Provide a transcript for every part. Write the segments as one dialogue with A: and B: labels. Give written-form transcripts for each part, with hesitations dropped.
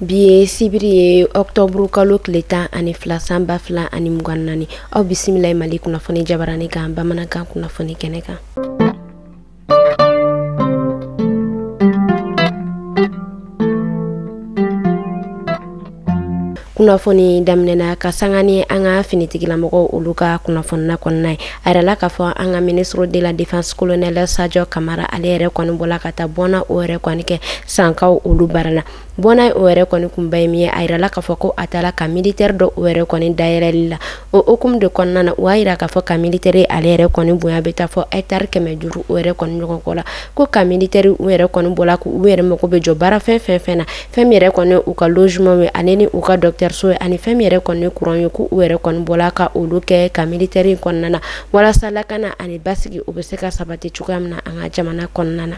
A: Bi ye sibiri ye, octobre kalo tile 12 san 2024. Aw bisimila Mali kunnafoni jabarani kan, bamanankan kunnafoni kɛnɛ kan. Kunnafoni daminɛna ka sanga ni an ka finitigilamɔgɔw olu ka kunnafoniya kɔnɔna ye. A yirala k'a fɔ an ka ministre de la défense, colonel Sadio Kamara, ale yɛrɛ kɔni bɔla ka taa bɔnna o yɛrɛ kɔni kɛ Sankaw olu baara la. Bɔnna o yɛrɛ kɔni kunba ye min ye, a yirala k'a fɔ ko a taara camp militaire dɔ o yɛrɛ kɔni dayɛlɛli la. O hukumu de kɔnɔna na, u y'a yira k'a fɔ camp militaire ale yɛrɛ kɔni bonya bɛ taa fɔ hectare 500 o yɛrɛ kɔni ɲɔgɔn kɔ la. Ko camp militaire u yɛrɛ kɔni bɔla k'u yɛrɛ mago bɛ jɔ baara fɛn fɛn fɛn na, fɛn min yɛrɛ kɔni u ka logement ye, ale ni u ka docteur so ye, ani fɛn min yɛrɛ kɔni courant ye, k'u yɛrɛ kɔni bɔla ka olu kɛ camp militaire in kɔnɔna na, walasa lakana ani basigi o bɛ se ka sabati cogoya min na an ka jamana kɔnɔna na.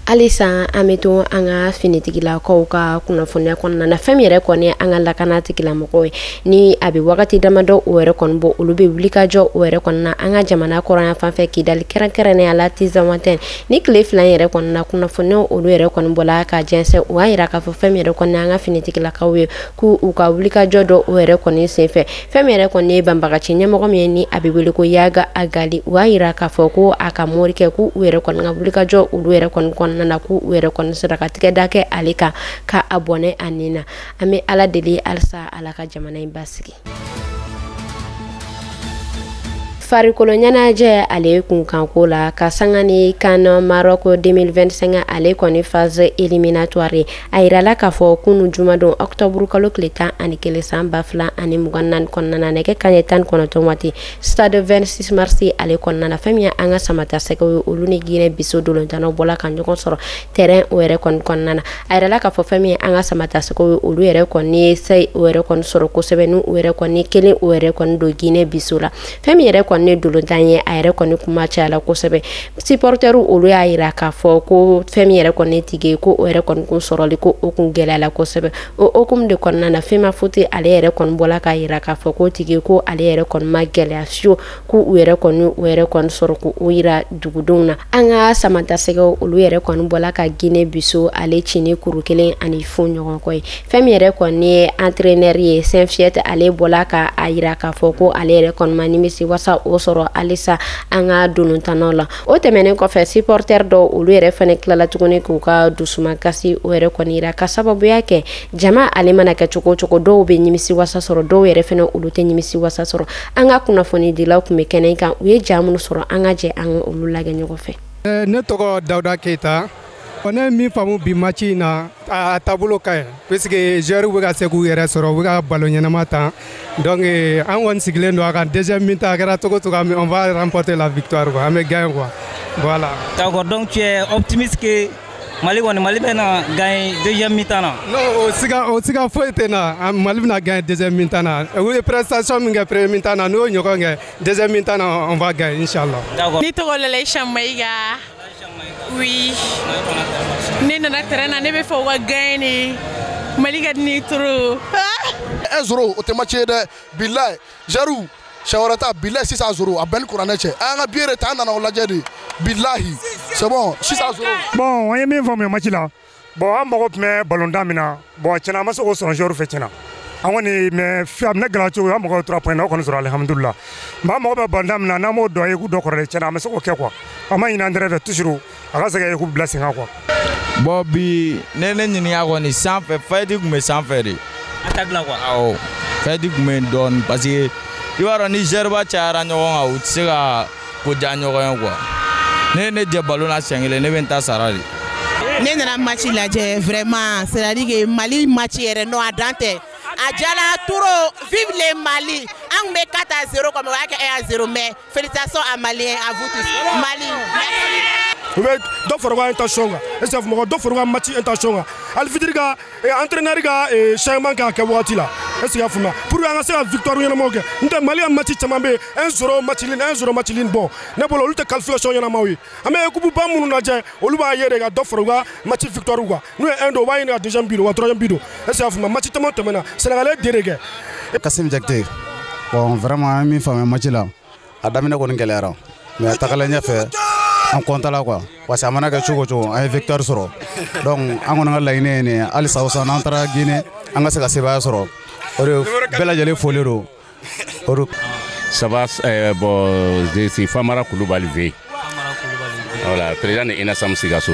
A: Halisa an bɛ to an ka finitigilakaw ka kunnafoniya kɔnɔna na. Fɛn min yɛrɛ kɔni an ka lakana tigilamɔgɔw ye, ni a bɛ wagati damadɔ o yɛrɛ kɔni bɔ, olu bɛ wuli ka jɔ o yɛrɛ kɔni na an ka jamana kɔrɔnya fan fɛ, Kidali, kɛrɛnkɛrɛnnenya la Tizawatɛn. Ni tile 2 yɛrɛ kɔni na, kunnafoniyaw olu yɛrɛ kɔni bɔla ka jɛnsɛn. U y'a yira k'a fɔ fɛn min yɛrɛ kɔni an ka finitigilakaw ye, k'u u ka wuli ka jɔ dɔ o yɛrɛ kɔni senfɛ, fɛn min yɛrɛ kɔni ye banbagaci ɲɛmɔgɔ min ye, ni a bɛ wele ko Yaga Agali, u y'a yira k'a fɔ ko a ka morikɛ, k'u yɛrɛ kɔni ka wuli ka jɔ olu yɛrɛ kɔni kɔnɔna na, k'u yɛrɛ kɔni sera ka tigɛ da kɛ ale kan ka a bɔnɛ a nin na. An bɛ Ala deli halisa, Ala ka jamana in basigi. Farikolo ɲɛnajɛ ale kunkanko la, ka sanga ni CAN Maroc 2025 ale kɔni phase éliminatoire, a yirala k'a fɔ kunu jumadon, octobre kalo tile 11 san 2024 kɔnɔna na, nɛgɛ kanɲɛ 19 waati, stade 26 mars ale kɔnɔna na, fɛn min ye an ka samatasɛgɛw ye, olu ni Guinée Bissau dolontannaw bɔla ka ɲɔgɔn sɔrɔ terrain o yɛrɛ kɔni kɔnɔna na. A yirala k'a fɔ fɛn min ye an ka samatasɛgɛw ye, olu yɛrɛ kɔni ye se o yɛrɛ kɔni sɔrɔ kosɛbɛ, n'u yɛrɛ kɔni kelen o yɛrɛ kɔni don Guinée Bissau la. Fɛn min yɛrɛ kɔni ne dolontan ye, a yɛrɛ kɔni kuma cayala kosɛbɛ. Supporters olu y'a yira k'a fɔ ko fɛn min yɛrɛ kɔni tigi ko o yɛrɛ kɔni kun sɔrɔli ko o kun gɛlɛyala kosɛbɛ. O hukumu de kɔnɔna na, FEMAFOOT ale yɛrɛ kɔni bɔla k'a yira k'a fɔ ko tigi ko ale yɛrɛ kɔni ma gɛlɛya fiyewu, k'u yɛrɛ kɔni u yɛrɛ kɔni sɔrɔ k'u yira dugudenw na. An ka samatasɛgɛw olu yɛrɛ kɔni bɔla ka Guinée Bissau ale ci ni kuru 1-0 ɲɔgɔn kɔ ye. Fɛn min yɛrɛ kɔni ye entraîneur ye, Saint-Fiet, ale bɔla ka a yira k'a fɔ ko ale yɛrɛ kɔni ma nimisi wasa o sɔrɔ halisa an ka dolontannaw la. O tɛmɛnen kɔfɛ, supporter dɔw olu yɛrɛ fana tilala tuguni k'u ka dusumakasi o yɛrɛ kɔni yira, ka sababuya kɛ jama ale mana kɛ cogo o cogo, dɔw bɛ nimisi wasa sɔrɔ, dɔw yɛrɛ fana olu tɛ nimisi wasa sɔrɔ. An ka kunnafonidilaw tun bɛ kɛnɛ kan, u ye ja minnu sɔrɔ, an ka jɛ an ka olu lajɛ ɲɔgɔn fɛ.
B: Ne tɔgɔ Dawuda Keyita. Ne ye min faamu bi match in na, a taabolo ka ɲi, puisque joueurs bɛ ka se k'u yɛrɛ sɔrɔ, u bɛ ka ballon ɲɛnama tan. Donc an kɔni sigilen don a kan, deuxième mi-temps a kɛra cogo cogo, on va remporter la victoire quoi, an bɛ gagner quoi, voilà.
C: D'accord, donc tu es optimiste que Mali kɔni, Mali bɛna gagner deuxième mi-temps na?
B: Non, o siga foyi tɛ na, Mali bɛna gagner deuxième mi-temps na. U ye prestation min kɛ premier mi-temps na, n'u y'o ɲɔgɔn kɛ deuxième mi-temps na, on va gagner inchallah.
C: D'accord.
D: Ne tɔgɔ Lalaïcha Maïga. Oui. Ne nana terrain na, ne bɛ fɛ u ka gagner de. Mali ka di ne ye trop.
E: 1-0, o tɛ match ye dɛ, bilayi. Jaru siɲɛ wɛrɛ ta, bilayi, 6-0, a bɛɛ ni kuranɛ cɛ. An ka billet de ta, an nana o lajɛ de, bilahi, c'est bon, 6-0.
F: Bon, an ye min faamuya match la, bon, an mago tun bɛ ballon min na, bon, tiɲɛna an ma se k'o sɔrɔ joueur fɛ tiɲɛna. An kɔni, mais a bɛna gɛlɛya cogo, an mago bɛ 3 points na, o kɔni sɔrɔ, alihamudulila. Mais an mago bɛ ballon min na, n'an m'o dɔn équipe dɔ kɔrɔ dɛ, tiɲɛna an ma se k'o kɛ quoi. An ma ɲini entraîneur fɛ toujours a ka se ka équipe bila sen kan quoi.
G: Bon, bi ne ɲininka kɔni, sanfɛ fayidi tun bɛ sanfɛ de.
C: Attaque la quoi.
G: Awɔ, fayidi tun bɛ yen dɔɔni, parce que i b'a dɔn ni joueur ba cayara ɲɔgɔn kan, u tɛ se ka ko diya ɲɔgɔn ye quoi. Ne ye ne jɛ ballon na siɲɛ kelen, ne bɛ n ta sara de.
H: Ne nana match lajɛ vraiment, c'est à dire que Mali match yɛrɛ, non, a dan tɛ, a jala trop. Vive le Mali. An tun bɛ 4-0 comme o y'a kɛ 1-0, mais félicitations à Maliens, à vous tous, Mali, merci.
F: U bɛ dɔ fara u ka intention kan, est ce que mɔgɔ dɔ fara u ka match intention kan, arbitre ka, entraîneur ka changement k'a kɛ wagati la, est ce que y'a faamuya, pour que an ka se ka victoire ɲɛnamaw kɛ. N tɛ Mali ka match caman bɛ yen, 1-0 match nul, 1-0 match nul. Bon, ne bolo olu tɛ qualification ɲɛnamaw ye. An bɛ équipe ba minnu lajɛ, olu b'a ye de ka dɔ fara u ka match victoire kan. N'u ye 1 don, u b'a ɲini ka deuxième but don, u ka troisième but don, est ce que y'a faamuya. Match caman tɛmɛna, Sénégal ye deux de kɛ.
I: Kassim Jakite. Bon, vraiment, an ye min faamuya match la, a daminɛ kɔni gɛlɛyara, mais a tagalen ɲɛfɛ, An content la quoi. Parce que a mana kɛ cogo o cogo, an ye victoire sɔrɔ. Donc an kɔni ka laɲini ye nin ye, halisa o n'an taara Guinée, an ka se ka sebaaya sɔrɔ. O de bɛɛ lajɛlen folilen don. O de.
J: Ça va, bon, je suis Famara Koulibaly V. Voilà, président de Inasam Sikasso.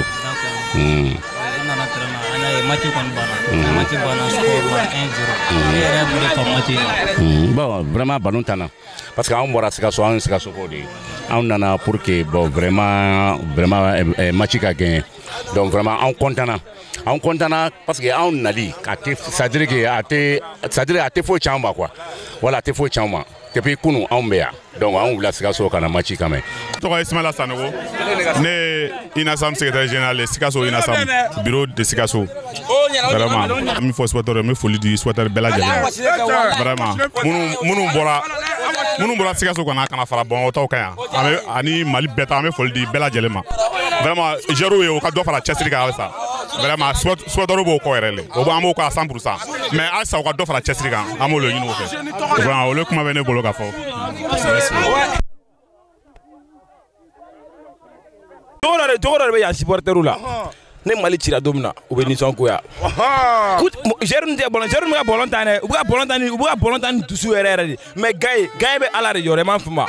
C: Match banna score la 1-0. E yɛrɛ mun de faamu match in na?
J: Bon, vraiment ballon tana. Parce que anw bɔra Sikaso, anw ye Sikasokaw de ye. Anw nana pour que bon vraiment vraiment match ka gagner. Donc vraiment anw content na. Anw content na parce que anw nali a tɛ, c'est à dire que a tɛ, c'est à dire a tɛ foyi tiɲɛ anw ma quoi. Voilà, a tɛ foyi tiɲɛ anw ma. Depuis kunun anw bɛ yan. Donc anw wulila Sikaso ka na match kama.
K: Tɔgɔ ye Ismaila Sanogo. Ne ye Inasam secrétaire général ye, Sikaso Inasam, bureau de Sikaso. Vraiment n bɛ fɔ supporter ye, n bɛ foli di supporter bɛɛ lajɛlen ma. Vraiment minnu bɔra Sikaso ka na fara Bamakɔ taw kan yan, an bɛ ani Mali bɛɛ ta, an bɛ foli di bɛɛ lajɛlen ma. Vraiment joueurs ye, u ka dɔ fara cɛsiri kan halisa. Vraiment supporter b'o kɔ yɛrɛ le. O b'an b'o kɔ à 100%. Mais halisa u ka dɔ fara cɛsiri kan, an b'o de ɲini u fɛ. Vraiment olu kuma bɛ ne bolo ka fɔ. Merci.
L: Cogo dɔ de, cogo dɔ de bɛ yan supporterw la. Ne Mali cira don min na, u bɛ nisɔngoya. Joueur ninnu tɛ ballon, joueur ninnu bɛ ka ballon tan dɛ, u bɛ ka ballon tan ni, u bɛ ka ballon tan ni dusu yɛrɛ yɛrɛ de. Mais Gaye, Gaye bɛ Ala de jɔrɔ, i m'a faamu.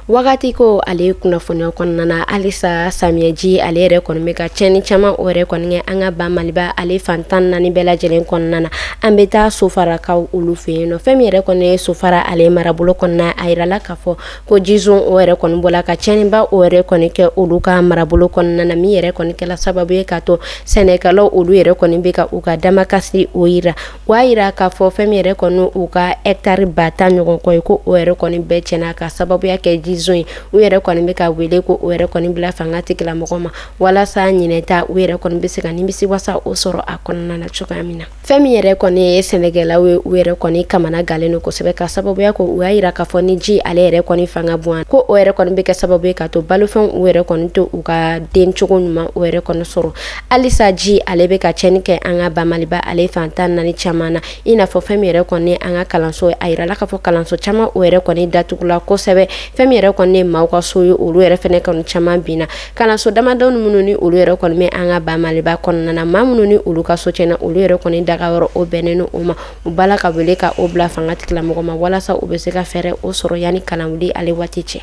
A: Wagati ko ale kunnafoniya kɔnɔna na, halisa samiyɛji ale yɛrɛ kɔni bɛ ka tiɲɛni caman o yɛrɛ kɔni kɛ an ka ba Maliba ale fan 14 bɛɛ lajɛlen kɔnɔna na. An bɛ taa Sofarakaw olu fɛ yen nɔ. Fɛn min yɛrɛ kɔni ye Sofara ale marabolo kɔnɔna, a yirala k'a fɔ ko jizon o yɛrɛ kɔni bɔla ka tiɲɛniba o yɛrɛ kɔni kɛ olu ka marabolo kɔnɔna na, min yɛrɛ kɔni kɛla sababu ye k'a to sɛnɛkɛlaw olu yɛrɛ kɔni bɛ ka u ka damakasi o yira. O y'a yira k'a fɔ fɛn min yɛrɛ kɔni u ka hɛkitari 10 000 ɲɔgɔn kɔ ye, ko o yɛrɛ kɔni bɛɛ tiɲɛna ka sababuya kɛ jizon ye. U yɛrɛ kɔni bɛ ka wele ko o yɛrɛ kɔni bila fanga tigilamɔgɔ ma, walasa ɲinɛta u yɛrɛ kɔni bɛ se ka nimisi wasa o sɔrɔ a kɔnɔna na cogoya min na. Fɛn min yɛrɛ kɔni ye sɛnɛkɛlaw ye, u yɛrɛ kɔni kamana galen don kosɛbɛ, ka sababuya ko u y'a yira k'a fɔ ni ji ale yɛrɛ kɔni fanga bonya, ko o yɛrɛ kɔni bɛ kɛ sababu ye k'a to balofɛnw u yɛrɛ kɔni to u ka den cogo ɲuman o yɛrɛ kɔni sɔrɔ. Halisa ji ale bɛ ka tiɲɛni kɛ an ka ba Maliba ale fan 14 caman na, i n'a fɔ fɛn min yɛrɛ kɔni an ka kalanso. A yirala k'a fɔ kalanso caman o yɛrɛ kɔni datugula kosɛbɛ. Fɛn min yɛrɛ kɔni ye maaw ka so ye, olu yɛrɛ fɛnɛ kɔni caman binna. Kalanso damadɔ minnu ni olu yɛrɛ kɔni bɛ an ka ba Maliba kɔnɔna na, maa minnu ni olu ka so tiɲɛna, olu yɛrɛ kɔni daga yɔrɔ o bɛnnen no o ma. U bala ka wele ka o bila fanga tigilamɔgɔ ma, walasa u bɛ se ka fɛɛrɛ o sɔrɔ yanni kalanwuli ale waati cɛ.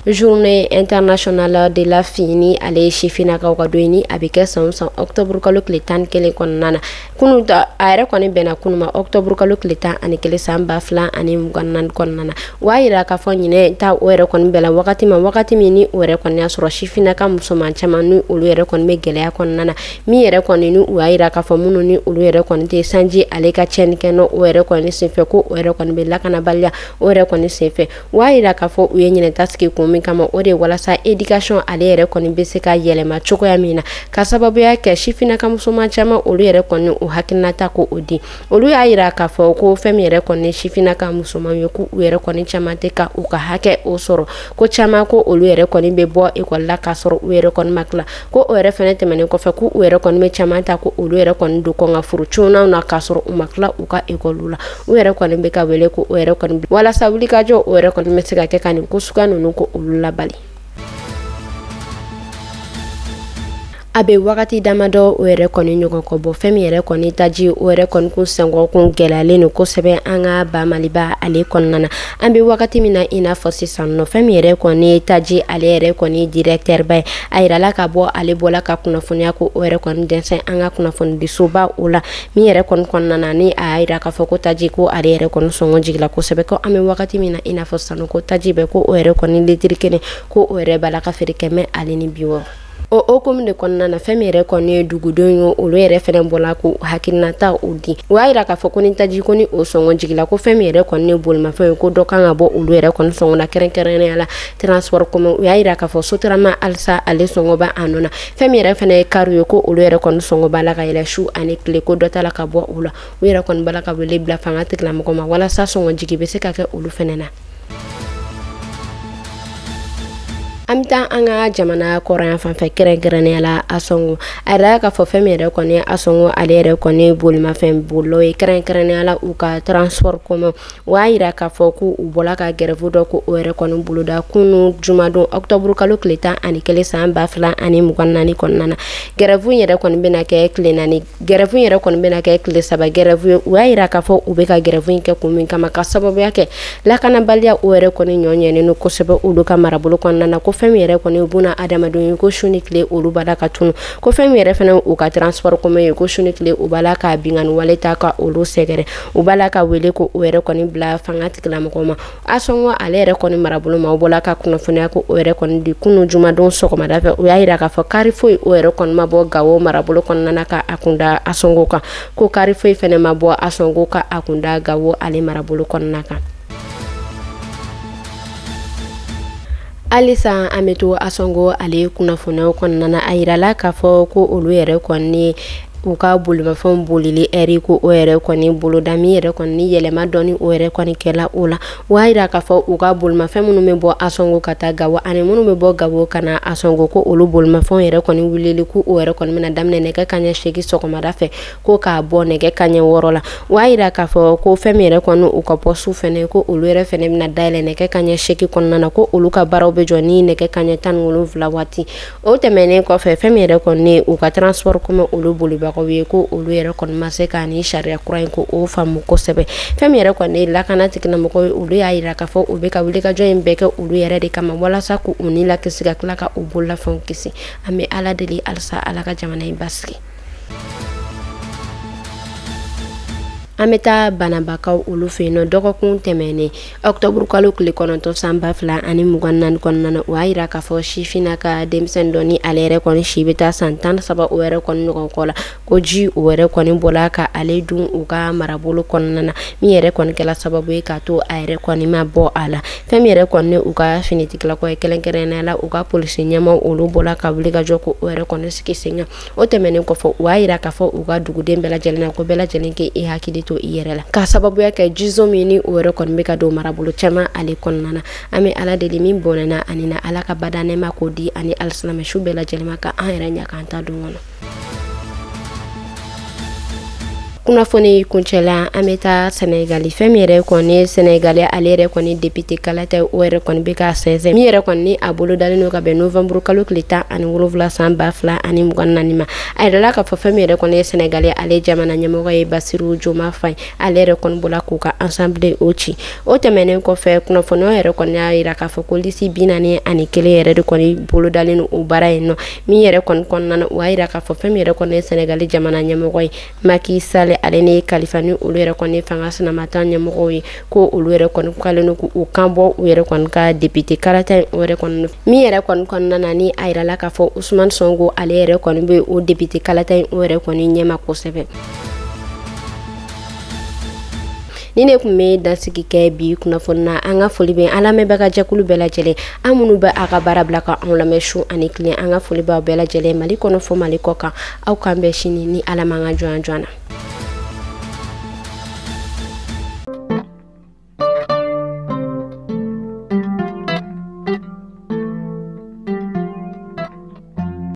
A: Journée internationale de la fille, ni ale ye sifinnakaw ka don ye, ni a bɛ kɛ san o san octobre kalo tile 11 kɔnɔna na. Kunu a yɛrɛ kɔni bɛnna kunu ma, octobre kalo tile 11 san 2024 kɔnɔna na. O y'a yira k'a fɔ ɲinɛ ta o yɛrɛ kɔni bɛnna wagati ma, wagati min ni o yɛrɛ kɔni y'a sɔrɔ sifinnaka musoman caman ni olu yɛrɛ kɔni bɛ gɛlɛya kɔnɔna na. Min yɛrɛ kɔni ni u y'a yira k'a fɔ minnu ni olu yɛrɛ kɔni tɛ sanji ale ka tiɲɛni kɛ n'o o yɛrɛ kɔni senfɛ, ko o yɛrɛ kɔni bɛ lakanabaliya o yɛrɛ kɔni senfɛ. O y'a yira k'a fɔ u ye ɲinɛ ta sigi kun min kama, o de ye walasa éducation ale yɛrɛ kɔni bɛ se ka yɛlɛma cogoya min na, ka sababuya kɛ sifinnaka musoman caman olu yɛrɛ kɔni o hakilinata ko o di. Olu y'a yira k'a fɔ ko fɛn min yɛrɛ kɔni sifinnaka musoman ye, ko u yɛrɛ kɔni caman tɛ ka u ka hakɛ o sɔrɔ, ko caman ko olu yɛrɛ kɔni bɛ bɔ ekɔli la k'a sɔrɔ u yɛrɛ kɔni ma tila, ko o yɛrɛ fɛnɛ tɛmɛnen kɔfɛ, ko u yɛrɛ kɔni bɛ caman ta ko olu yɛrɛ kɔni don kɔn ka furu cunaw na k'a sɔrɔ u ma tila u ka ekɔliw la. U yɛrɛ kɔni bɛ ka wele ko o yɛrɛ kɔni walasa wulikajɔ o yɛrɛ kɔni bɛ se ka kɛ ka nin ko suguya ninnu ko olu labali. A bɛ wagati damadɔ o yɛrɛ kɔni ɲɔgɔn kɔ bɔ, fɛn min yɛrɛ kɔni taji o yɛrɛ kɔni kun sɛngɔ kun gɛlɛyalen don kosɛbɛ an ka ba Maliba ale kɔnɔna na. An bɛ wagati min na i n'a fɔ sisan nɔ, fɛn min yɛrɛ kɔni taji ale yɛrɛ kɔni directeur ba ye, a yirala ka bɔ ale bɔla ka kunnafoniya ko o yɛrɛ kɔni dɛsɛ an ka kunnafonidisoba o la. Min yɛrɛ kɔni kɔnɔna na, ni a y'a yira k'a fɔ ko taji ko ale yɛrɛ kɔni sɔngɔ jigila kosɛbɛ, ko an bɛ wagati min na i n'a fɔ sisan, ko taji bɛ ko o yɛrɛ kɔni litiri 1 ko o yɛrɛ b'a la ka feere 160. O hokumu de kɔnɔna na, fɛn min yɛrɛ kɔni ye dugudenw ye, olu yɛrɛ fɛnɛ bɔla k'u hakilinata o di. O y'a yira k'a fɔ ko ni taji ko ni o sɔngɔ jigila, ko fɛn min yɛrɛ kɔni ye bolimafɛn ye, ko dɔ kan ka bɔ olu yɛrɛ kɔni sɔngɔ la, kɛrɛnkɛrɛnnenya la transport commun. U y'a yira k'a fɔ Sotrama halisa ale sɔngɔ b'a a nɔ na. Fɛn min yɛrɛ fɛnɛ ye kariw ye, ko olu yɛrɛ kɔni sɔngɔ b'a la ka yɛlɛ su ani tile, ko dɔ t'a la ka bɔ u la. U yɛrɛ kɔni b'a la ka wele bila fanga tigilamɔgɔ ma, walasa sɔngɔ jigi bɛ se ka kɛ olu fɛnɛ na. An bɛ taa an ka jamana kɔrɔyan fan fɛ, kɛrɛnkɛrɛnnenya la Asɔngo. A yɛrɛ k'a fɔ fɛn min yɛrɛ kɔni Asɔngo ale yɛrɛ kɔni bolimafɛn bolilaw ye, kɛrɛnkɛrɛnnenya la u ka transport commun, o y'a yira k'a fɔ ko u bɔla ka grève dɔ ko o yɛrɛ kɔni boloda kunu jumadon octobre kalo tile 11 san 2024 kɔnɔna na. Grève yɛrɛ kɔni bɛna kɛ tile 4, grève yɛrɛ kɔni bɛna kɛ tile 3 grève ye. U y'a yira k'a fɔ u bɛ ka grève in kɛ kun min kama, ka sababuya kɛ lakanabaliya o yɛrɛ kɔni ɲɔ ɲɛnen don kosɛbɛ olu ka marabolo kɔnɔna na, ko fɛn min yɛrɛ kɔni buna adamadenw ye ko su ni tile olu b'a la ka tunu, ko fɛn min yɛrɛ fɛnɛ u ka transport commun ye ko su ni tile u b'a la ka binkanni wale ta ka olu sɛgɛrɛ, u b'a la ka wele ko o yɛrɛ kɔni bila fanga tigilamɔgɔw ma. Asɔngo ale yɛrɛ kɔni marabolo ma, u bɔla ka kunnafoniya ko o yɛrɛ kɔni di kunu jumadon sɔgɔmada fɛ. U y'a yira k'a fɔ kari foyi o yɛrɛ kɔni ma bɔ Gawo marabolo kɔnɔna na ka a kunda Asɔngo kan, ko kari foyi fɛnɛ ma bɔ Asɔngo ka a kunda Gawo ale marabolo kɔnɔna kan. Halisa an bɛ to Asɔngo ale kunnafoniyaw kɔnɔna na. A yirala k'a fɔ ko olu yɛrɛ kɔni u ka bolimafɛnw bolili ɛri ko o yɛrɛ kɔni boloda min yɛrɛ kɔni ni yɛlɛma dɔɔni o yɛrɛ kɔni kɛla o la. O y'a yira k'a fɔ u ka bolimafɛn minnu bɛ bɔ Asɔngo ka taa Gawo ani minnu bɛ bɔ Gawo ka na Asɔngo, ko olu bolimafɛnw yɛrɛ kɔni wulili ko o yɛrɛ kɔni bɛna daminɛ nɛgɛ kanɲɛ 8 sɔgɔmada fɛ, ko k'a bɔ nɛgɛ kanɲɛ 6 la. O y'a yira k'a fɔ ko fɛn min yɛrɛ kɔni u ka pɔsu fɛnɛ, ko olu yɛrɛ fɛnɛ bɛna dayɛlɛ nɛgɛ kanɲɛ 8 kɔnɔna na, ko olu ka baaraw bɛ jɔ ni nɛgɛ kanɲɛ 17 waati. O tɛmɛnen kɔfɛ, fɛn min yɛrɛ kɔni u ka transport commun olu bolibagaw ye, ko olu yɛrɛ kɔni ma se k'a ni sariya kura in ko o faamu kosɛbɛ. Fɛn min yɛrɛ kɔni lakana tigilamɔgɔw ye, olu y'a yira k'a fɔ u bɛ ka wulikajɔ in bɛɛ kɛ olu yɛrɛ de kama walasa k'u ni lakisi ka tila ka u bololafɛnw kisi. An bɛ Ala deli halisa Ala ka jamana in basigi. An bɛ taa Banabakaw olu fɛ yen nɔ. Dɔgɔkun tɛmɛnen octobre kalo tile 9 san 2024 kɔnɔna na, o y'a yira k'a fɔ sifinna ka denmisɛnnin dɔ ni ale yɛrɛ kɔni si bɛ taa san 13 o yɛrɛ kɔni ɲɔgɔn kɔ la, ko ji o yɛrɛ kɔni bɔla ka ale dun u ka marabolo kɔnɔna na, min yɛrɛ kɔni kɛla sababu ye k'a to a yɛrɛ kɔni ma bɔ a la. Fɛn min yɛrɛ kɔni u ka finitigilakaw ye, kɛrɛnkɛrɛnnenya la u ka polisi ɲɛmaaw, olu bɔla ka wuli ka jɔ ko o yɛrɛ kɔni sigi sen kan. O tɛmɛnen kɔfɛ, u y'a yira k'a fɔ u ka duguden bɛɛ lajɛlen na ko bɛɛ lajɛlen k'i hakili to i yɛrɛ la, k'a sababuya kɛ jizo min ni o yɛrɛ kɔni bɛ ka don marabolo caman ale kɔnɔna na. An bɛ Ala deli min bɔnɛna ani na, Ala ka bada nɛɛma k'o di ani alisilamɛ su bɛɛ lajɛlen ma, ka an yɛrɛ ɲa k'an ta don kɔnɔ. Kunnafoni kuncɛla, an bɛ taa Sɛnɛgali. Fɛn min yɛrɛ kɔni Sɛnɛgali ale yɛrɛ kɔni député kalata o yɛrɛ kɔni bɛ ka sɛnsɛn, min yɛrɛ kɔni a bolo dalen don ka bɛn novembre kalo tile 17 san 2024 ma. A yirala k'a fɔ fɛn min yɛrɛ kɔni ye Sɛnɛgali ale jamana ɲɛmɔgɔ ye Basiru Joma Faye, ale yɛrɛ kɔni bɔla k'u ka assemblée o ci. O tɛmɛnen kɔfɛ, kunnafoniyaw yɛrɛ kɔni y'a yira k'a fɔ ko lisi 41 yɛrɛ de kɔni bolo dalen don o baara in nɔ, min yɛrɛ kɔni kɔnɔna na o y'a yira k'a fɔ fɛn min yɛrɛ kɔni ye Sɛnɛgali jamana ɲɛmɔgɔ ye Macky Sall ale ni kalifa ni olu yɛrɛ kɔni fanga sinamata ɲɛmɔgɔw ye, ko olu yɛrɛ kɔni kalen don k'u kan bɔ u yɛrɛ kɔni ka député kalata in o yɛrɛ kɔni min yɛrɛ kɔni kɔnɔna na, ni a yirala k'a fɔ Ousmane Sonko ale yɛrɛ kɔni bɛ o député kalata in o yɛrɛ kɔni ɲɛma kosɛbɛ. Ni ne tun bɛ dansigi kɛ bi kunnafoni na. An ka foli bɛ an lamɛnbaga jɛkulu bɛɛ lajɛlen, an minnu bɛ a ka baara bila ka anw lamɛn su ani tile, an ka foli b'aw bɛɛ lajɛlen Mali kɔnɔ fo Mali kɔ kan. Aw k'an bɛn sini ni Ala m'an ka jɔn na.